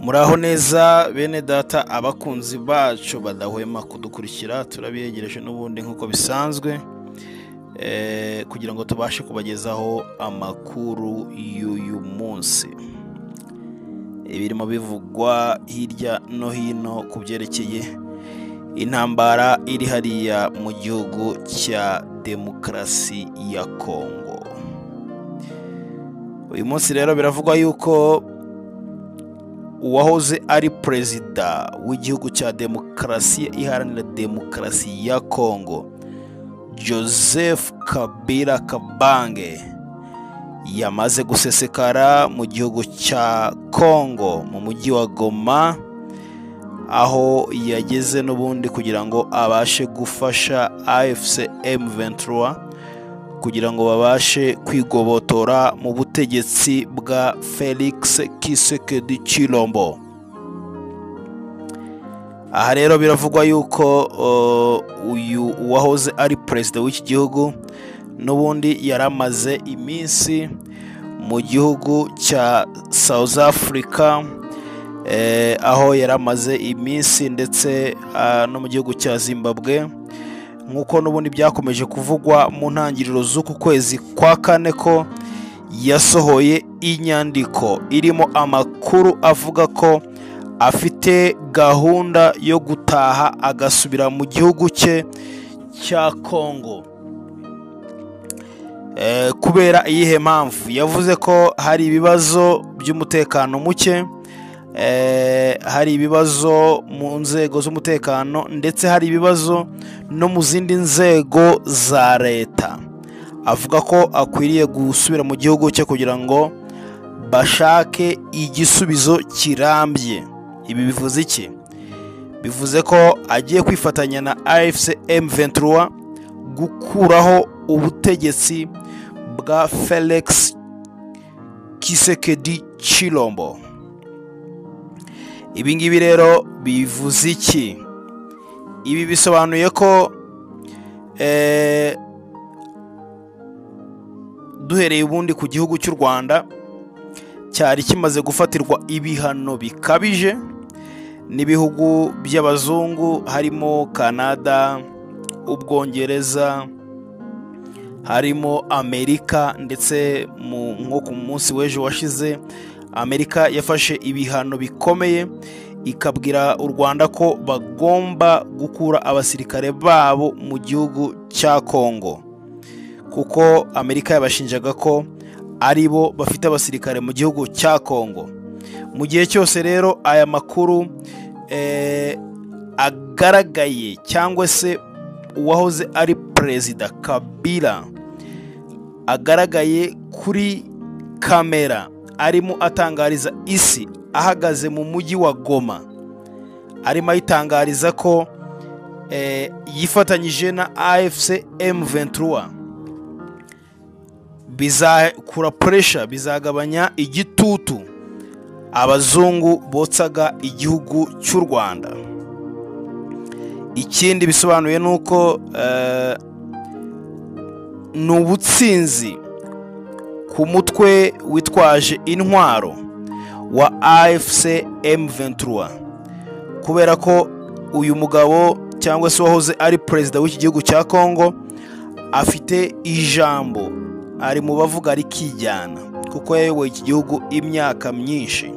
Muraho neza bene data, abakunzi bacu badahwema kudukurikira, turabiyegereje n'ubundi nk'uko bisanzwe kugira ngo tubashe kubagezaho amakuru y'uyu munsi, ibirimo bivugwa hirya no hino ku byerekeye intambara iri hariya mu gihugu cya Demokarasi ya Kongo. Uyu munsi rero biravugwa yuko uwahoze ari perezida w'igihugu cya Demokarasi Iharanira Demokarasi ya Kongo, Joseph Kabila Kabange, yamaze gusesekara mu gihugu cya Kongo mu mujyi wa Goma, aho yageze n'ubundi kugira ngo abashe gufasha AFC M23 kugira ngo babashe kwigobotora mu butegetsi bwa Felix Tshisekedi Tshilombo. Aha rero biravugwa yuko uyu wahoze ari perezida w'iki gihugu n'ubundi yaramaze iminsi mu gihugu cya South Africa, aho yaramaze iminsi ndetse no mu gihugu cya Zimbabwe, nk'uko n'ubundi byakomeje kuvugwa mu ntangiriro z'uku kwezi kwa kane ko yasohoye inyandiko irimo amakuru avuga ko afite gahunda yo gutaha agasubira mu gihugu cye cya Kongo. Kubera iyihe mpamvu? Yavuze ko hari ibibazo by'umutekano muke, hari ibibazo mu nzego z'umutekano, ndetse hari ibibazo no mu zindi nzego za leta. Avuga ko akwiriye gusubira mu gihugu cye kugira ngo bashake igisubizo kirambye. Ibi bivuze iki? Bivuze ko agiye kwifatanya na AFC M23 gukuraho ubutegetsi bwa Felix Tshisekedi Tshilombo. Ibi ngibi rero bivuze iki? Ibi bisobanuye ko duhereye ubundi ku gihugu cy'u Rwanda cyari kimaze gufatirwa ibihano bikabije n'ibihugu by'abazungu, harimo Canada, Ubwongereza, harimo Amerika, ndetse nko ku munsi w'ejo washize Amerika yafashe ibihano bikomeye ikabwira u Rwanda ko bagomba gukura abasirikare babo mu gihugu cya Kongo, kuko Amerika yabashinjaga ko ari bo bafite abasirikare mu gihugu cya Kongo. Mu gihe cyose rero aya makuru agaragaye, cyangwa se uwahoze ari perezida Kabila agaragaye kuri kamera arimo atangariza isi ahagaze mu mujyi wa Goma, arimo ayitangariza ko yifatanyije na AFC M23, bizakura pressure, bizagabanya igitutu abazungu botsaga igihugu cy'u Rwanda. Ikindi bisobanuye nuko ni ubutsinzi ku mutwe witwaje intwaro wa AFC M23, kubera ko uyu mugabo cyangwa se wahoze ari perezida w'iki gihugu cya Kongo afite ijambo, ari mu bavuga rikijyana, kuko yayoboye iki gihugu imyaka myinshi.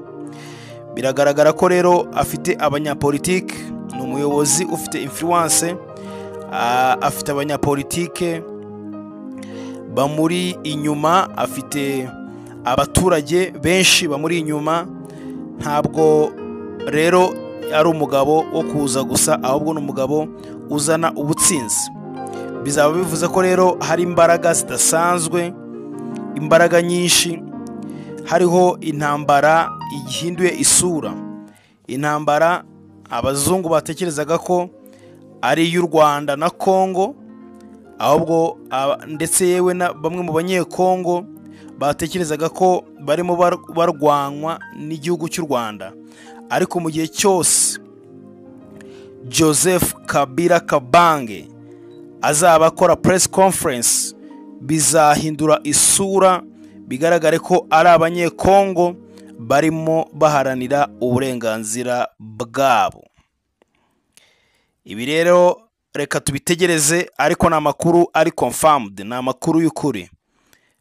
Biragaragara ko rero afite abanyapolitike, ni umuyobozi ufite influence, afite abanyapolitike bamuri inyuma, afite abaturage benshi bamuri inyuma. Ntabwo rero ari umugabo wo kuza gusa, ahubwo ni umugabo uzana ubutsinzi. Bizaba bivuze ko rero hari imbaraga zidasanzwe, imbaraga nyinshi, hariho intambara ihinduye isura, intambara abazungu batekerezaga ko ari iy'u Rwanda na Kongo, ahubwo ndetse yewe na bamwe mu banyekongo batekerezaga ko barimo barwanywa n'igihugu cy'u Rwanda. Ariko mu gihe cyose Joseph Kabila Kabange azaba akora press conference, bizahindura isura, bigaragare ko ari abanyekongo Barimo baharanira uburenganzira bwabo. Ibi rero reka tubitegereze, ariko ni amakuru ari confirmed, ni amakuru y'ukuri,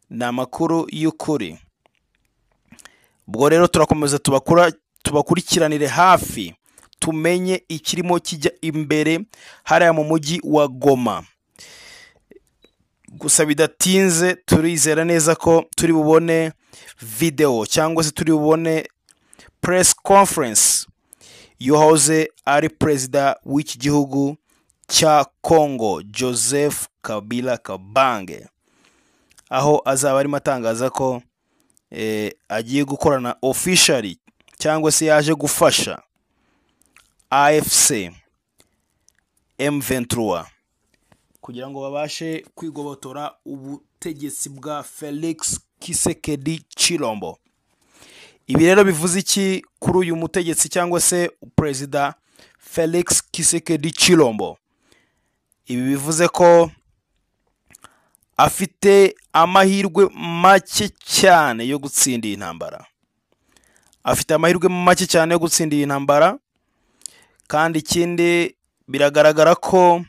ni amakuru y'ukuri. Ubwo rero turakomeza tubakurikiranire hafi, tumenye ikirimo kijya imbere hariya mu mujyi wa Goma. Gusa bidatinze turizera neza ko turi bubone video cyangwa se turi bubone press conference y'uwahoze ari perezida w'iki gihugu cya Congo, Joseph Kabila Kabange, aho azaba arimo atangaza ko agiye gukorana officially cyangwa se yaje gufasha AFC M23 kugira ngo babashe kwigobotora ubutegetsi bwa Felix Tshisekedi Tshilombo. Ibi rero bivuze iki kuri uyu mutegetsi cyangwa se perezida Felix Tshisekedi Tshilombo? Ibi bivuze ko afite amahirwe make cyane yo gutsinda iyi ntambara. Afite amahirwe make cyane yo gutsinda iyi ntambara, kandi ikindi biragaragara ko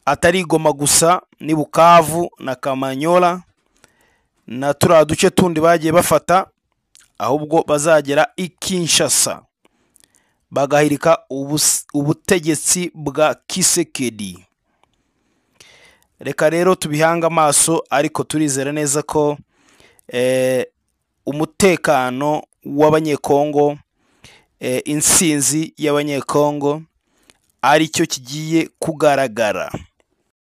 atari Goma gusa, ni Bukavu na Kamanyola na turiya duce tundi bagiye bafata, ahubwo bazagera i Kinshasa bagahirika ubutegetsi bwa Tshisekedi. Reka rero tubihange amaso, ariko turizera neza ko umutekano w'Abanyekongo, intsinzi y'Abanyekongo aricyo kigiye kugaragara.